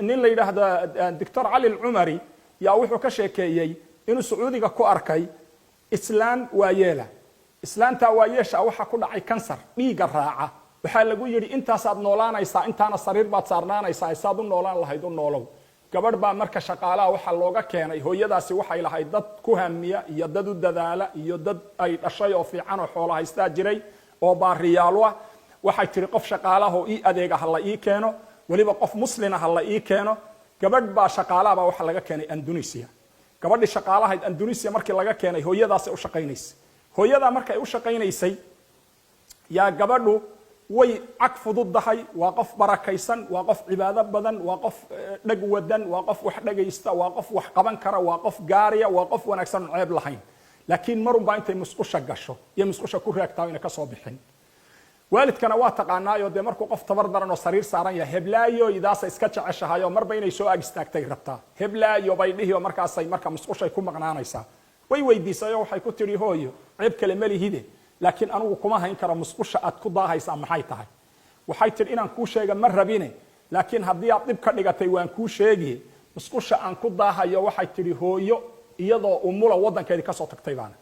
Nin la yidhaahdo Doctor Cali Alcumari yaa wuxuu ka sheekeeyey inuu Sacuudiga ku arkay islaan waayeela. Islaantaa waayeesha waxaa ku dhacay kansar dhiigga raaca. Waxaa lagu yidhi, "Intaasaad noolaanaysaa, intaana sariir baad saarnaanaysaa, saad u noolaan lahayd u noolow." Gabadh baa marka shaqaalaha waxaa looga keenay. Hooyadaasi waxay lahayd dad ku hamiya iyo dad u dadaala iyo dad ay dhashay oo fiican oo xoolo haystaa jiray oo baariyaalu ah. Waxay tihi, "Qof shaqaalahoo ii adeega ha la ii keeno, weliba qof muslina ha la ii keeno." Gabadh baa shaqaalaha baa waxaa laga keenay Andonisia. Gabadhii shaqaalahayd Andonisia markii laga keenay, hooyadaasay u shaqaynaysay. Hooyadaa markay u shaqaynaysay yaa gabadhu way cag fududdahay. Waa qof barakaysan, waa qof cibaado badan, waa qof dheg wadan, waa qof wax dhegaysta, waa qof wax qaban kara, waa qof gaariya, waa qof wanaagsan oon ceeb lahayn. Laakiin marunbaa intay musqusha gasho iyo musqusha ku raagtaa ina kasoo bixin. Waalidkana waa taqaanaayo dee, markuu qof tabar daran oo sariir saaran yahay, heblaayoydaasa iska jeceshahay oo marba inay soo ag istaagtay rabtaa. "Heblaayo," bay dhihi oo markaasay marka musqushay ku maqnaanaysaa. Way weydiisay oo waxay ku tidhi, "Hooyo, ceeb kale ma lihide, laakiin anigu kuma hayn karo, musqusha aad ku daahaysaa maxay tahay?" Waxay tidhi, "Inaan kuu sheega ma rabine, laakiin haddii aad dhib ka dhigatay waan kuu sheegi. Musqusha aan ku daahayo," waxay tidhi, "hooyo iyadoo umula waddankeedii kasoo tagtay baana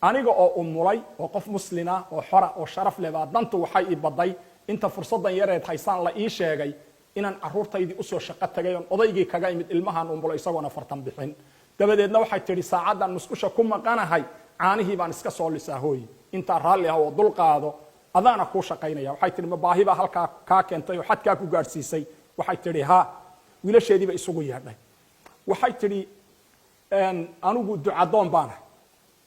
aniga oo umulay oo qof muslina oo xora oo sharaf leh baa dantu waxay i baday inta fursaddan yareed haysaan la ii sheegay inaan carruurtaydii usoo shaqo tagay oon odaygii kaga imid ilmahaan umulay isagoona 40 bixin dabadeedna." Waxay tidhi, "Saacaddan musqusha ku maqanahay caanihii baan iska soo lisaa. Hooy, intaa raalli ah oo dul qaado, adaana kuu shaqaynaya." Waxay tidhi, "Ma baahi baa halkaa kaa keentay oo xadkaa ku gaadhsiisay?" Waxay tidhi, "Ha." Wiilasheediiba isugu yeedhay. Waxay tidhi, "Anigu ducadoon baanahay,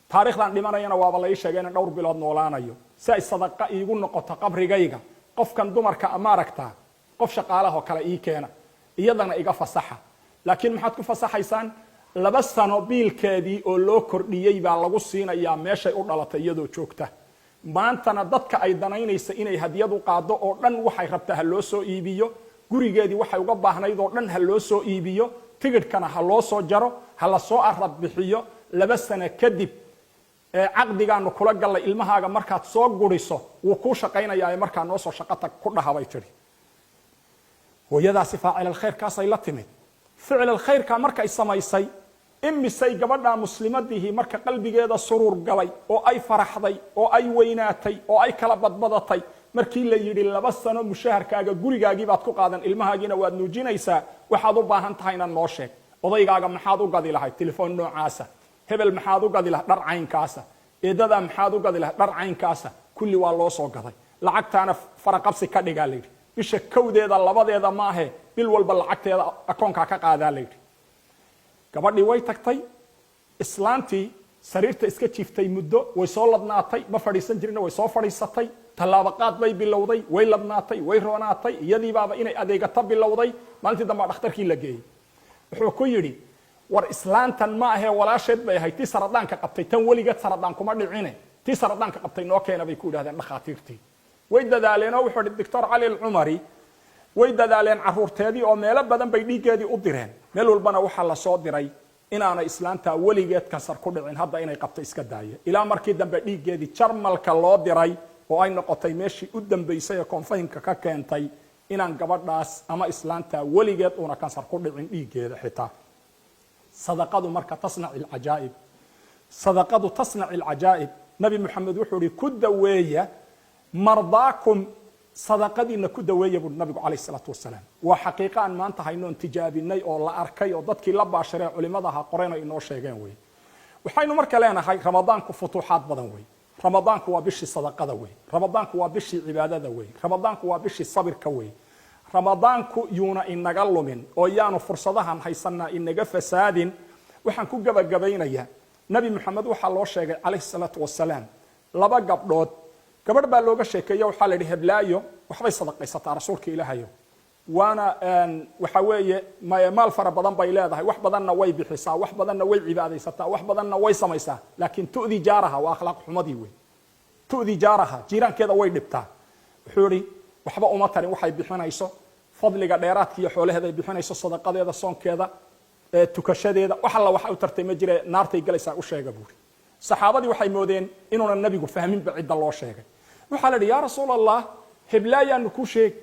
taarikhdan dhimanayana waaba la ii sheegay inaan dhowr bilood noolaanayo. Si ay sadaqa iigu noqoto qabrigayga, qofkan dumarka maaragtaa, qof shaqaalahoo kale ii keena, iyadana iga fasaxa." "Laakiin maxaad ku fasaxaysaan?" 2 sano biilkeedii oo loo kordhiyey baa lagu siinayaa meeshay u dhalatay iyadoo joogta. Maantana dadka ay danaynaysa inay hadiyad u qaado oo dhan waxay rabtaa ha loo soo iibiyo, gurigeedii waxay uga baahnayd oo dhan ha loo soo iibiyo, tigidhkana ha loo soo jaro, ha la soo arad bixiyo. 2 sano kadib caqdigaanu kula gallay, ilmahaaga markaad soo guriso wuu kuu shaqaynayaa, markaa noo soo shaqo tag ku dhaha, bay tidhi. Hooyadaasi faacilal khayrkaasay la timid. Ficilal khayrka markay samaysay, imisay gabadhaa muslimadihii marka qalbigeeda suruur galay oo ay faraxday oo ay weynaatay oo ay kala badbadatay markii la yidhi, "2 sano mushaharkaaga gurigaagii baad ku qaadan, ilmahaagiina waad nuujinaysaa, waxaad u baahan tahayna noo sheeg. Odaygaaga maxaad u gadi lahayd? Telefoon noocaasa. Hebel maxaad u gadi lahayd? Dhar caynkaasa. Eedadaa maxaad u gadi lahayd? Dhar caynkaasa." Kulli waa loo soo gaday. Lacagtaana faraqabsi ka dhigaa layidhi. Bisha kowdeeda, labadeeda maahe, bil walba lacagteeda akoonkaa ka qaadaa layidhi. Gabadhii way tagtay. Islaantii sariirta iska jiiftay muddo way soo ladnaatay. Ma fadhiisan jirina, way soo fadhiisatay. Tallaabaqaad bay bilowday. Way ladnaatay, way roonaatay, iyadiibaaba inay adeegato bilowday. Maalintii dambaa dhakhtarkii la geeyey. Wuxuu ku yidhi, "War islaantan ma ahee, walaasheed bay ahayd tii saradaanka qabtay. Tan weligeed saradaan kuma dhicine, tii saradaanka qabtay noo keena," bay ku yidhahdeen dhakhaatiirtii. Way dadaaleenoo wuxuu yidhi Doctor Cali Alcumari, way dadaaleen caruurteedii oo meelo badan bay dhiiggeedii u direen. Meel walbana waxaa lasoo diray inaanay islaantaa weligeed kansar ku dhicin, hadda inay qabto iska daaye. Ilaa markii dambe dhiiggeedii Jarmalka loo diray oo ay noqotay meeshii u dambaysay ee confirm-ka ka keentay inaan gabadhaas ama islaantaa weligeed uuna kansar ku dhicin dhiiggeeda xitaa. Sadaqadu marka تصنع العجائب, sadaqadu تصنع العجائب. Nabi Moxamed wuxuu ihi, "Ku daweeya مرضاكم, sadaqadiina ku daweeya," buui nabigu calayh isalaatu wasalaam. Waa xaqiiqo aan maanta haynoon tijaabinay oo la arkay oo dadkii la baasharee culimadaha qoreen ay inoo sheegeen wey. Waxaynu marka leenahay, Ramadaanku futuuxaad badan wey. Ramadaanku waa bishii sadaqada wey. Ramadaanku waa bishii cibaadada wey. Ramadaanku waa bishii sabirka wey. Ramadaanku yuuna inaga lumin oo yaanu fursadahan haysanaa inaga fasaadin. Waxaan ku gebagabaynayaa, Nabi Moxamed waxaa loo sheegay calayhi salaatu wasalaam laba gabdhood. Gabadh baa looga sheekeeye. Waxaa la yidhi, "Heblaayo waxbay sadaqaysataa, rasuulka Ilaahayo, waana waxa weeye maal fara badan bay leedahay, wax badanna way bixisaa, wax badanna way cibaadaysataa, wax badanna way samaysaa, laakiin تؤذي جارها." Waa akhlaaq xumadii wey. تؤذي جارها, jiiraankeeda way dhibtaa. Wuxuu ihi, "Waxba uma tarin waxay bixinayso, fadliga dheeraadka iyo xoolaheeda ay bixinayso, sadaqadeeda, soonkeeda, tukashadeeda, wax alla waxa u tartay ma jire, naartay galaysaa u sheega," buuri. Saxaabadii waxay moodeen inuunan nabigu fahminba cidda loo sheegay. Waxaa la idhi, "Yaa rasuul Allah, heblaayaanu kuu sheegi."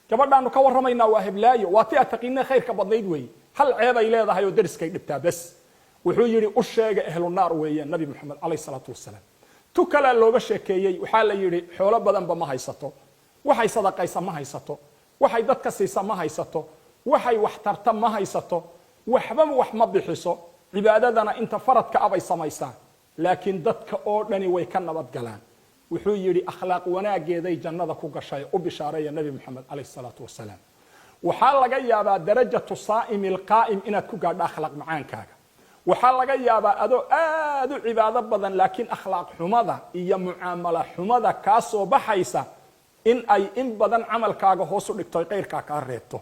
Gabadhaanu ka warramaynaa waa heblaayo, waa ti aad taqiinee khayrka badnayd weeye. Hal ceebay leedahay oo deriskay dhibtaa bes. Wuxuu yidhi, u sheega, ehlu naar weeyaan, Nabi Moxamed calayh salaatu wasalaam. Tu kalea looga sheekeeyey. Waxaa la yidhi, xoolo badanba ma haysato, waxay sadaqaysa ma haysato, waxay dadka siisa ma haysato, waxay wax tarta ma haysato, waxba wax ma bixiso, cibaadadana inta faradka abay samaysaa, laakiin dadka oo dhani way ka nabadgalaan. Wuxuu yidhi, akhlaaq wanaageeday jannada ku gashay, u bishaareeya Nabi Moxamed calayh salaatu wasalaam. Waxaa laga yaabaa darajatu saa'imi alqaa'im inaad ku gaadho akhlaaq macaankaaga. Waxaa laga yaabaa adoo aad u cibaado badan, laakiin akhlaaq xumada iyo mucaamala xumada kaa soo baxaysa in ay in badan camalkaaga hoos u dhigto, kayrkaa kaa reebto.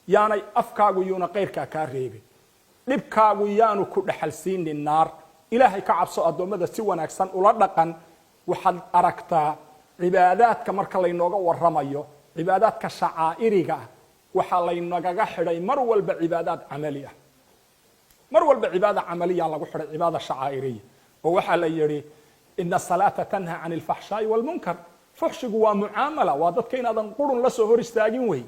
Yaanay afkaagu yuuna kayrkaa kaa reebin, dhibkaagu yaanu ku dhaxalsiinin naar. Ilaahay ka cabso, addoommada si wanaagsan ula dhaqan. Waxaad aragtaa cibaadaadka marka laynooga warramayo, cibaadaadka shacaa'iriga ah, waxaa laynagaga xidhay mar walba cibaadaad camali ah. Mar walba cibaada camaliya lagu xidhay cibaada shacaa'iriya, oo waxaa la yidhi, ina asalaata tanha can alfaxshaa'i walmunkar. Fuxshigu waa mucaamala, waa dadka inaadan qurun la soo hor istaagin wey.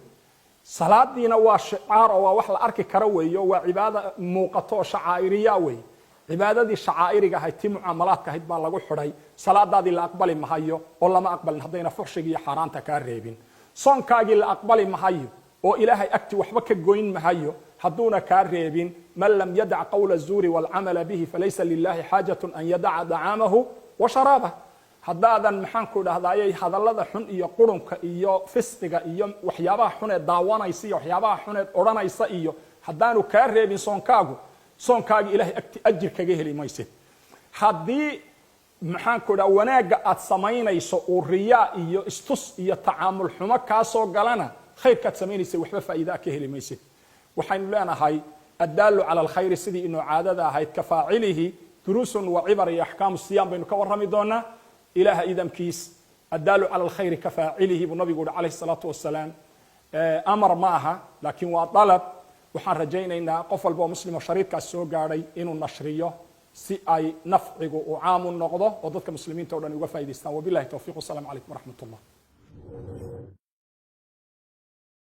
Salaadiina waa shicaar oo waa wax la arki karo weeye, oo waa cibaada muuqato oo shacaa'iriya wey. Cibaadadii shacaa'iriga ahayd tii mucaamalaadka ahayd baa lagu xidhay. Salaadaadii la aqbali mahayo oo lama aqbalin haddayna fuxshiga iyo xaaraanta kaa reebin. Soonkaagii la aqbali mahayo oo Ilaahay agti waxba ka goyn mahayo hadduuna kaa reebin. Man lam yadac qawla zuuri walcamala bihi falaysa lilahi xaajatu an yadaca dacaamahu wa sharaabah. Haddaadan, maxaan ku dhahdaayey, hadallada xun iyo qurunka iyo fisqiga iyo waxyaabaha xuneed daawanaysa iyo waxyaabaha xuneed odhanaysa iyo haddaanu kaa reebin soonkaagu, soonkaagi Ilahay agti ajir kaga heli maysid. Haddii, maxaan ku dhaha, wanaagga aad samaynayso uu riyaa iyo istus iyo tacaamul xumo kaa soo galana, khayrkaad samaynaysa waxba faa'iidaa ka heli maysid. Waxaynu leenahay, addaalu cala alkhayri, sidii inoo caadada ahayd, ka faacilihi. Duruusun wa cibar iyo axkaamu siyaam baynu ka warrami doonaa, Ilaaha idamkiis. Addaalu cala alkhayri ka faacilihi buu nabigu uhi calayhi salaatu wasalaam. Amar ma aha, laakiin waa dalab. Waxaan rajaynaynaa qof walba oo muslimo shariidkaas soo gaadhay inuu nashriyo si ay nafcigu uu caam u noqdo oo dadka muslimiinta o dhan uga faa'idaystaan. Wabillahi towfiq, wasalaamu calaykum waraxmat ullah.